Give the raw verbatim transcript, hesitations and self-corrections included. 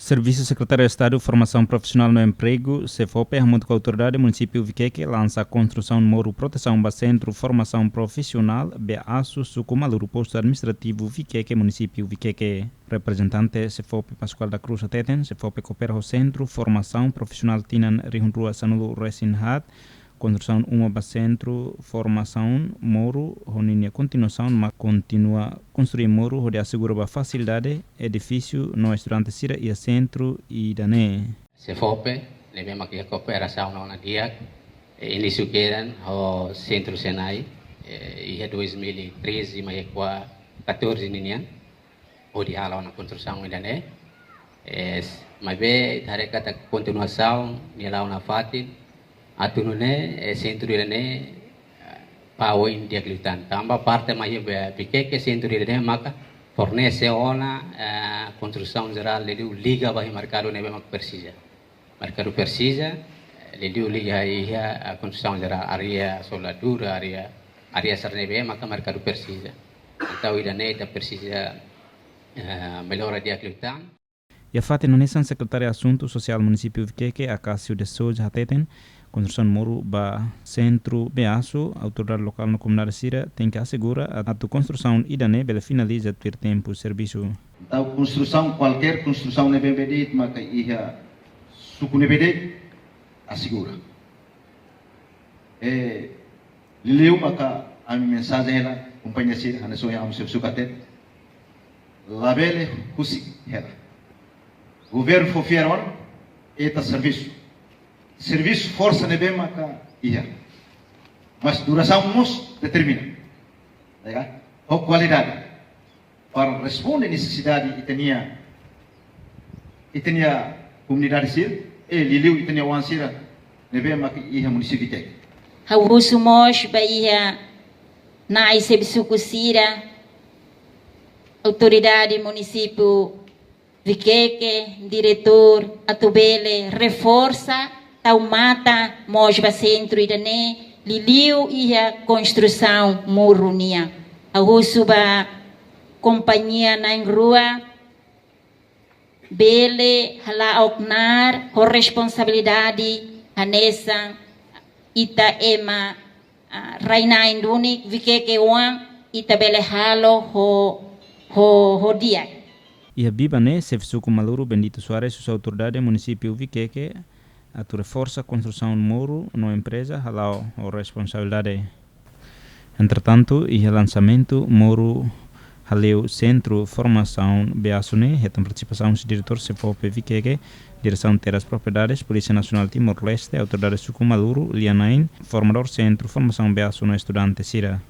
Servisu Sekretáriu Estadu Formasaun Profisionál no Empregu, SEFOPE, hamutuk ho Autoridade Munisípiu Viqueque, lansa konstrusaun moru protesaun ba Sentru Formasaun Profisionál, BEASU, Suku Maluru, Postu Administrativu Viqueque, Munisípiu Viqueque. Reprezentante SEFOPE, Pascoal da Cruz, hateten, SEFOPE koopera ho Sentru Formasaun Profisionál tinan rihun rua sanulu resin haat, konstrusaun uma ba sentru formasaun moru, ho ninia kontinuasaun, mak kontinua konstrui moru hodi asegura ba fasilidade, edifísiu no estudante sira iha sentru ida-ne'e. SEFOPE, ne'ebé mak iha kooperasaun ona di'ak, eh, inísiu kedan ho Sentru Senai, eh, iha dois mil e treze mai iha kua-, katorze ninian, hodi hala'o ona konstrusaun ida-ne'e. Eh, s-, maibé ita haree katak kontinuasaun nia la'o nafatin, atu nune'e, eh, sentru ida-ne'e, eh, ba oin di'ak liután. Tanba parte mai iha Viqueque sentru ida-ne'e maka fornese ona, eh, konstrusaun jerál, liuliu liga ba iha merkadu ne'ebé mak presiza. Merkadu presiza, eh, liuliu liga iha, eh, konstrusaun jerál, área soldadura, área, área sira ne'ebé maka merkadu presiza. Entaun ida-ne'e ita presiza, eh, mellora di'ak liután. Iha fatin hanesan, Sekretáriu Asuntu Sosiál Munisípiu Viqueque, Acácio de Sousa, hateten, konstrusaun moru ba sentru BEASU, autoridade lokál no komunidade sira tenke asegura atu konstrusaun ida-ne'e bele finaliza tuir tempu servisu. Entaun, konstrusaun, kualkér konstrusaun ne'ebé de'it maka iha suku ne'ebé de'it, asegura. Eh, liuliu maka ami mensajen hela kompañia sira, hanesan ohin ami servisu katak, labele husik hela. Governu fó fiar ona, ita servisu. Servisu forsa ne'ebé maka iha. Mas durasaun mós determina. Ya kan? Ho kualidade. Para responde nesesidade ita-nia, ita-nia komunidade sira, eh, liuliu ita-nia oan sira ne'ebé mak iha munisípiu Viqueque. Ha'u husu mós ba iha nai xefe suku sira, autoridade munisípiu Viqueque, diretór, atu bele reforsa, tau matan mós ba sentru ida-ne'e, liuliu iha konstrusaun moru nian. Ha'u husu ba kompañia na'in-rua bele hala'o knaar ho responsabilidade hanesan ita ema, ah, rai-na'in duni, Viqueque oan, ita bele halo ho, ho, ho di'ak. Iha biban ne'e, xefe suku Maluru, Bendito Soares, husu autoridade munisípiu Viqueque atu reforsa konstrusaun moru no empreza hala'o ho responsabilidade. Entretantu, iha lansamentu moru hale'u Sentru Formasaun BEASU ne'e, hetan partisipasaun husi diretór SEFOPE Viqueque, Diresaun Terras Propriedades, Polísia Nasionál Timor-Leste, autoridade suku Maluru, lia-na'in, formadór Sentru Formasaun BEASU no estudante sira.